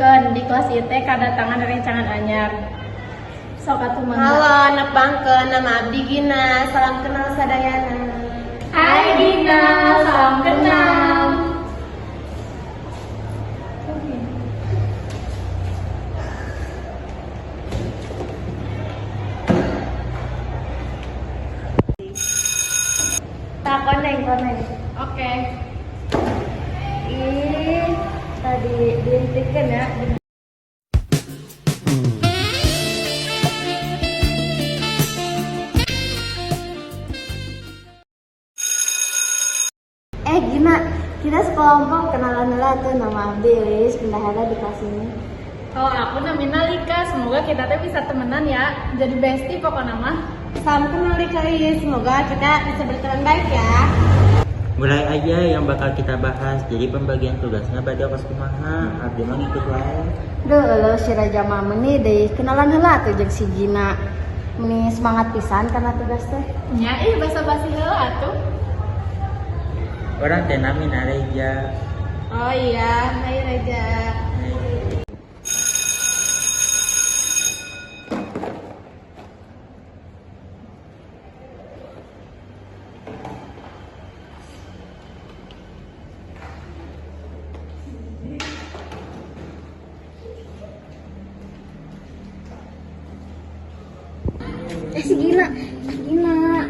Nepangkeun di kelas ieu teh kadatangan rencangan anyar. Sok atuh mangga. Halo, nepangkeun, nama abdi Gina. Salam kenal sadayana. Hai Gina, salam kenal. Tak koneng koneng. Oke. Ih, tadi dihentikan ya. Eh Gina, kita sekelompok kenalan dulu tuh, nama abdi Lilis, bendahara di kelas ini. Kalau aku namina Lika, semoga kita teh bisa temenan ya. Jadi bestie pokoknya mah. Salam kenal Lika. Semoga kita bisa berteman baik ya. Mulai aja yang bakal kita bahas. Jadi pembagian tugasnya pada kos kumaha. Abdi mah ngikut wae. Duh, lo si Raja mah meni deh kenalan heula tuh jeung si Gina. Meni semangat pisan karena tugas teh. Nya ih, basa-basi heula atuh. Urang teh namina Reja. Oh iya, hai Raja. Eh si Gina, Gina.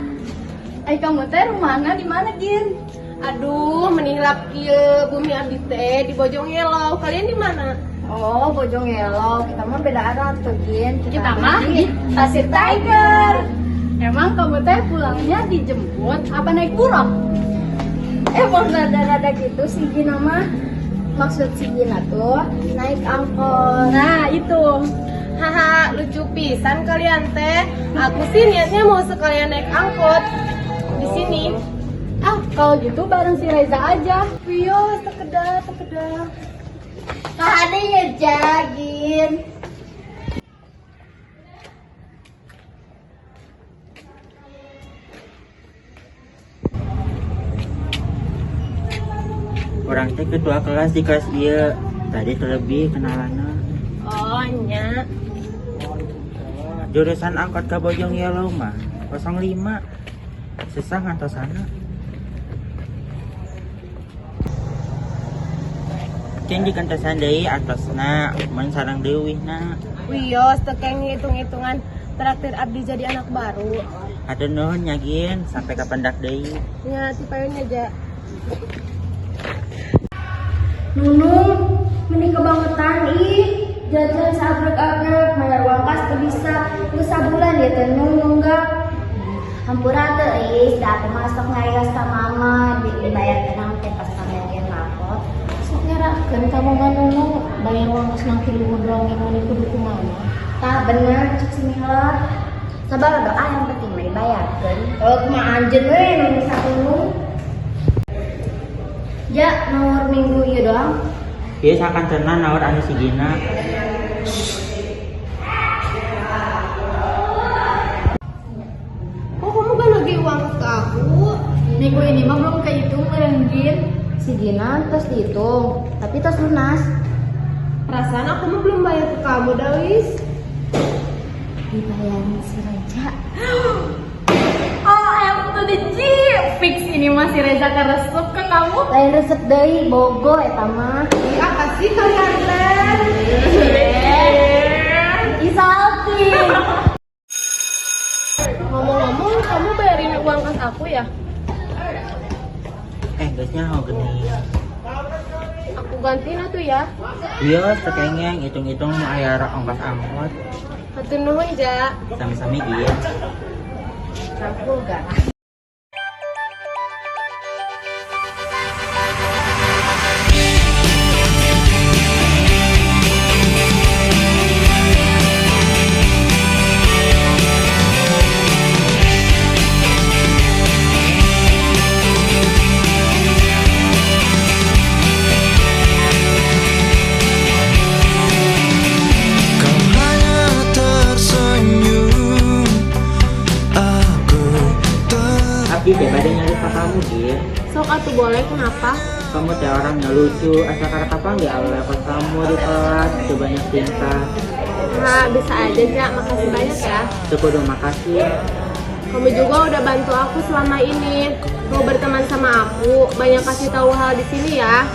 Ai kamu teh rumahna di mana, Gin? Aduh, meni hilap kieu, bumi abdi teh di Bojong Yellow. Kalian di mana? Oh, Bojong Yellow. Kita mah beda arah tuh, Gin. Kita mah di Pasir Tiger. Emang kamu teh pulangnya dijemput apa naik buraq? Eh, mau rada-rada gitu si Gina mah. Maksud si Gina tuh naik angkot. Nah, itu. Haha, lucu pisan kalian teh. Aku sih niatnya mau sekalian naik angkot di sini. Ah, kalau gitu bareng si Reza aja. Wios, tekedah, tekedah. Kade ya jagin. Urang teh ketua kelas di kelas ieu. Tadi terlebih kenalanna. Oh, nya. Jurusan angkot ke Bojong Yellow mah 05. Sesah ngantosana. Cing digentosan deui antosna, mun sareng leuwihna. Wios, teu kenging hitung-hitungan traktir abdi jadi anak baru. Hatur nuhun nya Gin, sampai kapendak deui. Nya, ti payun aja. Nunung, meni kebangetan ih. Jajan sabrek-abrek, bayar uang kas teu bisa. Geus sabulan ya teh Nung nunggak. Hampura teu Is, da aku mah sok nyarios ka mama, dibayar tenang teh pas pembagian rapot. Sok nyerahkeun kamu mah Nunung, bayar uang kos nang tilu doang yang meni kudu ku mama. Tah bener cek si Mila. Sabar doa yang penting mah dibayarkeun. Oh, kumaha anjeun we nu satu Nung. Ja, nomor minggu ieu doang. Ieu sakantenan naur anu si Gina. Kok kamu gak nagih uang ke aku? Minggu ini mah belum kehitung meureun Gin. Si Gina terus dihitung, tapi terus lunas. Perasaan aku mah belum bayar ke kamu, Dawis. Dibayarin si Raja. Oh, M to the G. Fix ini mah si Reza keresep ke kamu. Lain resep deui bogo eta mah. Ih, apa sih kalian teh? Ih, salty. Ngomong-ngomong, kamu bayarin uang kas aku ya? Eh, geus nyaho geuning. Aku gantiin atuh ya. Wios teu kenging hitung-hitung nu aya ongkos angkot. Hatur nuhun, Ja. Sami-sami Gin. Aku gak. Kau hanya tersenyum, aku kamu, Gin? Sok atuh boleh, kenapa? Kamu teh orangnya lucu, asa karek kapanggih awewe kos kamu di kelas, teu banyak tingkah. Nah, bisa aja, Ja. Makasih banyak ya. Teu kudu makasih. Kamu juga udah bantu aku selama ini. Mau berteman sama aku, banyak kasih tahu hal di sini ya.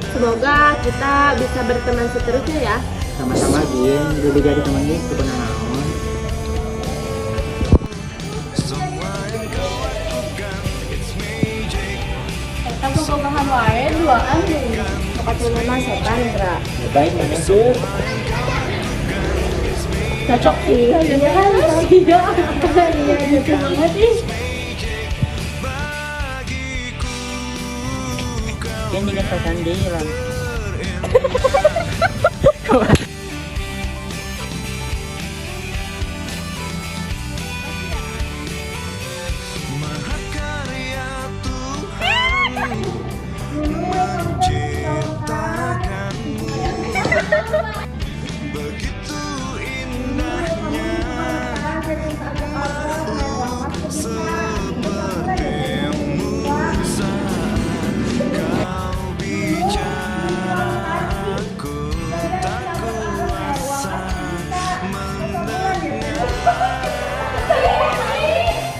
Semoga kita bisa berteman seterusnya ya. Sama-sama, Gin, lebih dari teman ge teu naon. Semua yang kau lakukan, it's magic. Eta bobogohan wae duaan deui. Pokoknya mah setan, Ra. Ya baik, mana tuh? Cocok sih. Iya kan? Iya. Iya, lucu banget ih. Bagiku kau Gin digentosan deui lah. terindah. Mahakarya Tuhan menciptakanmu begitu indahnya, makhluk sepertimu saat kau bicara ku tak kuasa mendengar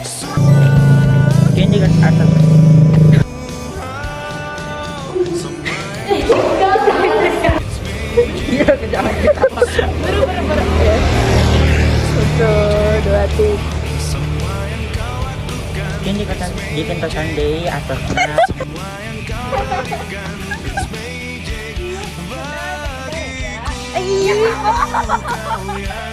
suara. Gin digentosan. Semua yang Iya, jangan ketawa. Satu, dua, tiga. Semua yang kau lakukan, Gin digentosan deui atosna. semua yang kau berikan, it's magic bagiku. Kau yang